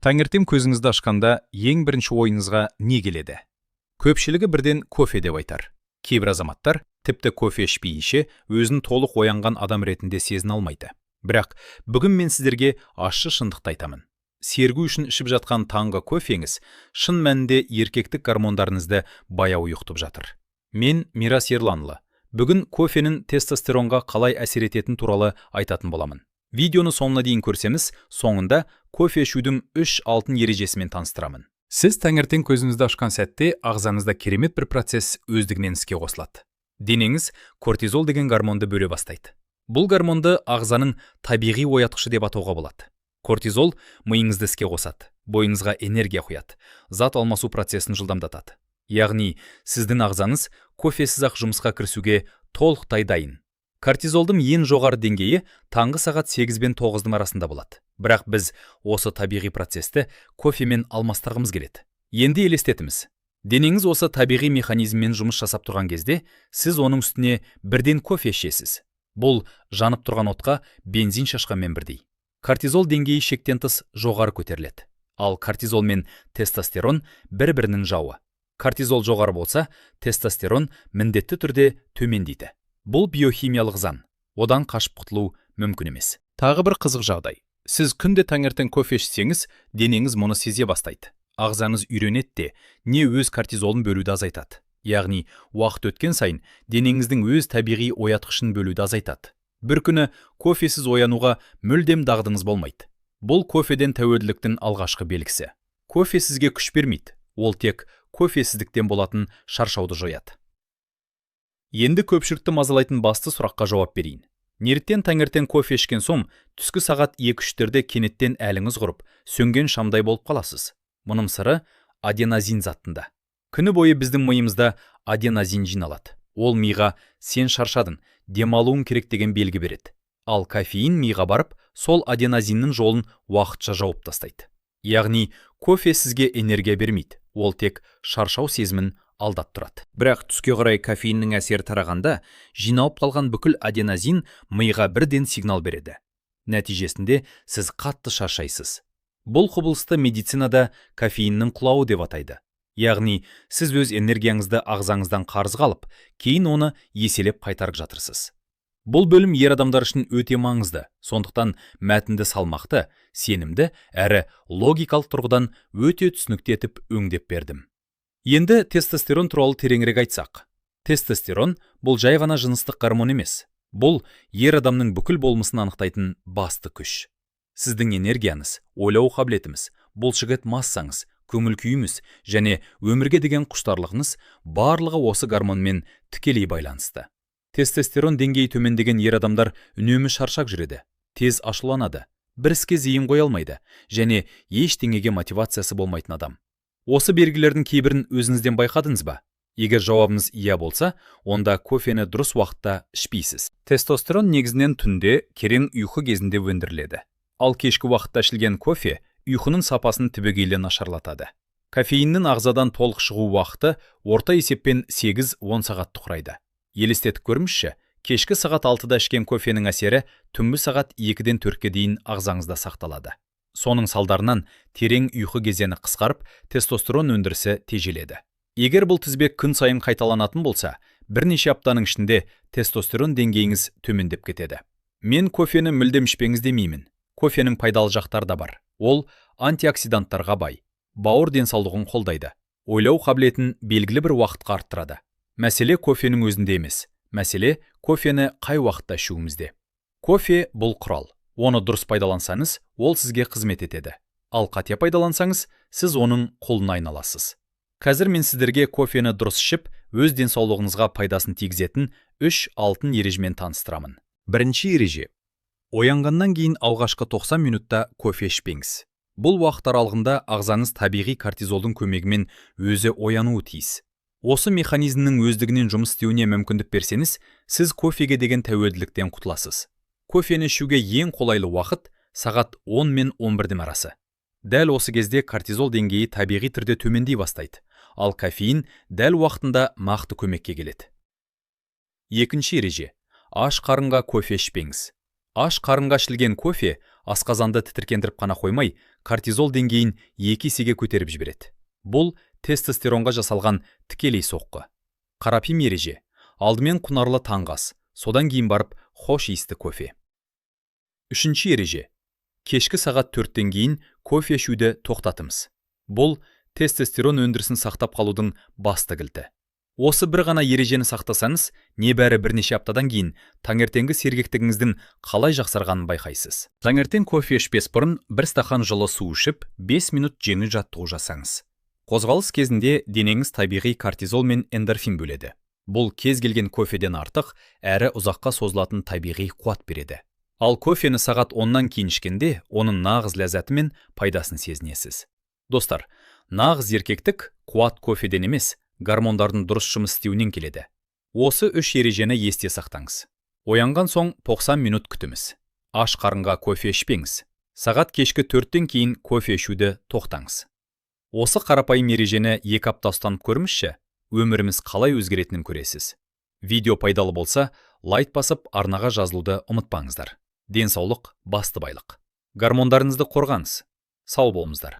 Таңертең көзіңізді ашқанда ең бірінші ойыңызға не келеді? Көпшілігі бірден кофе деп айтар. Кейбір азаматтар тіпті кофе ішпейінше өзін толық оянған адам ретінде сезіне алмайды. Бірақ бүгін мен сіздерге ащы шындықты айтамын. Сергу үшін ішіп жатқан таңғы кофеңіз шын мәнінде еркектік гормондарыңызды баяу ұйықтып жатыр. Мен Мирас Ерланұлы. Бүгін кофенің тестостеронға қалай әсер ететіні туралы айтатын боламын. Видеоны соңына дейін көрсеңіз, соңында кофе ішудің үш алтын ережесімен таныстырамын. Сіз таңертең көзіңізді ашқан сәтте ағзаңызда керемет бір процесс өздігінен іске қосылады. Денеңіз кортизол деген гормонды бөле бастайды. Бұл гормонды ағзаның табиғи оятқышы деп атауға болады. Кортизол миыңызды іске қосады, бойыңызға энергия құяды, зат алмасу процесін жылдамдатады. Яғни сіздің ағзаңыз кофесіз ақ жұмысқа кірісуге толықтай дайын. Кортизолдың ең жоғары деңгейі таңғы сағат 8 бен 9-дың арасында болады. Бірақ біз осы табиғи процесті кофемен алмастырғымыз келеді. Енді елестетіңіз. Денеңіз осы табиғи механизммен жұмыс жасап тұрған кезде, сіз оның үстіне бірден кофе ішесіз. Бұл жанып тұрған отқа бензин шашқанмен бірдей. Кортизол деңгейі шектен тыс жоғары көтеріледі. Ал кортизол мен тестостерон бір-бірінің жауы. Кортизол жоғары болса, тестостерон міндетті түрде төмендейді. Бұл биохимиялық заң. Одан қашып құтылу мүмкін емес. Тағы бір қызық жағдай. Сіз күнде таңертең кофе ішсеңіз, денеңіз мұны сезе бастайды. Ағзаңыз үйренеді де, не өз кортизолын бөлуді азайтады. Яғни, уақыт өткен сайын денеңіздің өз табиғи оятқышын бөлуді азайтады. Бір күні кофесіз оянуға мүлдем дағдыңыз болмайды. Бұл кофеден тәуелділіктің алғашқы белгісі. Кофе сізге күш бермейді, ол тек кофесіздіктен болатын шаршауды жояды. Енді көпшілікті мазалайтын басты сұраққа жауап берейін. Неліктен таңертең кофе ішкен соң түскі сағат 2-3-терде кенеттен әліңіз құрып, сөнген шамдай болып қаласыз? Мұның сыры аденозин затында. Күні бойы біздің миымызда аденозин жиналады. Ол миға «сен шаршадың, демалуың керек» деген белгі береді. Ал кофеин миға барып, сол аденозиннің жолын уақытша жауып тастайды. Яғни кофе сізге энергия бермейді, ол тек шаршау сезімін алдап тұрады. Бірақ түске қарай кофеиннің әсері тарағанда, жиналып қалған бүкіл аденозин миға бірден сигнал береді. Нәтижесінде сіз қатты шаршайсыз. Бұл құбылысты медицинада кофеиннің құлауы деп атайды. Яғни сіз өз энергияңызды ағзаңыздан қарызға алып, кейін оны еселеп қайтарып жатырсыз. Бұл бөлім ер адамдар үшін өте маңызды. Сондықтан мәтінді салмақты, сенімді әрі логикалық тұрғыдан өте түсінікті етіп өңдеп бердім. Енді тестостерон туралы тереңірек айтсақ. Тестостерон бұл жай ғана жыныстық гормон емес. Бұл ер адамның бүкіл болмысын анықтайтын басты күш. Сіздің энергияңыз, ойлау қабілетіңіз, бұлшықет массаңыз, көңіл күйіңіз және өмірге деген құштарлығыңыз, барлығы осы гормонмен тікелей байланысты. Тестостерон деңгейі төмендеген ер адамдар үнемі шаршап жүреді, тез ашуланады, бір іске зейін қоя алмайды және ештеңеге мотивациясы болмайтын адам. Осы белгілердің кейбірін өзіңізден байқадыңыз ба? Егер жауабыңыз иә болса, онда кофені дұрыс уақытта ішпейсіз. Тестостерон негізінен түнде, терең ұйқы кезінде өндіріледі. Ал кешкі уақытта ішілген кофе ұйқының сапасын түбегейлі нашарлатады. Кофеиннің ағзадан толық шығу уақыты орта есеппен 8-10 сағатты құрайды. Елестетіп көріңізші, кешкі сағат 6-да ішкен кофенің әсері түнгі сағат 2-ден 4-ке дейін ағзаңызда сақталады. Соның салдарынан терең ұйқы кезеңі қысқарып, тестостерон өндірісі тежеледі. Егер бұл тізбек күн сайын қайталанатын болса, бірнеше аптаның ішінде тестостерон деңгейіңіз төмендеп кетеді. Мен кофені мүлдем ішпеңіз демеймін. Кофенің пайдалы жақтары да бар. Ол антиоксиданттарға бай, бауыр денсаулығын қолдайды, ойлау қабілетін белгілі бір уақытқа арттырады. Мәселе кофенің өзінде емес, мәселе кофені қай уақытта ішуімізде. Кофе бұл құрал. Оны дұрыс пайдалансаңыз, ол сізге қызмет етеді. Ал қате пайдалансаңыз, сіз оның құлына айналасыз. Қазір мен сіздерге кофені дұрыс ішіп, өз денсаулығыңызға пайдасын тигізетін үш алтын ережемен таныстырамын. Бірінші ереже. Оянғаннан кейін алғашқы 90 минутта кофе ішпеңіз. Бұл уақыт аралығында ағзаңыз табиғи кортизолдың көмегімен өзі оянуы тиіс. Осы механизмнің өздігінен жұмыс істеуіне мүмкіндік берсеңіз, сіз кофеге деген тәуелділіктен құтыласыз. Кофені ішуге ең қолайлы уақыт сағат 10 мен 11-дің арасы. Дәл осы кезде кортизол деңгейі табиғи түрде төмендей бастайды, ал кофеин дәл уақытында нақты көмекке келеді. Екінші ереже. Аш қарынға кофе ішпеңіз. Аш қарынға ішілген кофе Асқазанды тітіркендіріп қана қоймай, кортизол деңгейін 2 есеге көтеріп жібереді. Бұл тестостеронға жасалған тікелей соққы. Қарапайым ереже: алдымен құнарлы таңғы ас, содан кейін барып хош иісті кофе. Үшінші ереже: кешкі сағат 4-тен кейін кофе ішуді тоқтатыңыз. Бұл тестостерон өндірісін сақтап қалудың басты кілті. Осы бір ғана ережені сақтасаңыз, небәрі бірнеше аптадан кейін таңертеңгі сергектігіңіздің қалай жақсарғанын байқайсыз. Таңертең кофе ішпес бұрын бір стақан жылы су ішіп, 5 минут жеңіл жаттығу жасаңыз. Қозғалыс кезінде денеңіз табиғи кортизол мен эндорфин бөледі. Бұл кез келген кофеден артық әрі ұзаққа созылатын табиғи қуат береді. Ал кофені сағат 10-нан кейін ішкенде, оның нағыз ләззаты мен пайдасын сезінесіз. Достар, нағыз еркектік қуат кофеден емес, гормондардың дұрыс жұмыс істеуінен келеді. Осы үш ережені есте сақтаңыз. Оянған соң 90 минут күтіңіз. Аш қарынға кофе ішпеңіз. Сағат кешкі 4-тен кейін кофе ішуді тоқтаңыз. Осы қарапайым ережені 2 апта ұстанып көріңізші, өміріміз қалай өзгеретінін көресіз. Видео пайдалы болса, лайк басып, арнаға жазылуды ұмытпаңыздар. Денсаулық – басты байлық. Гормондарыңызды қорғаңыз. Сау болыңыздар.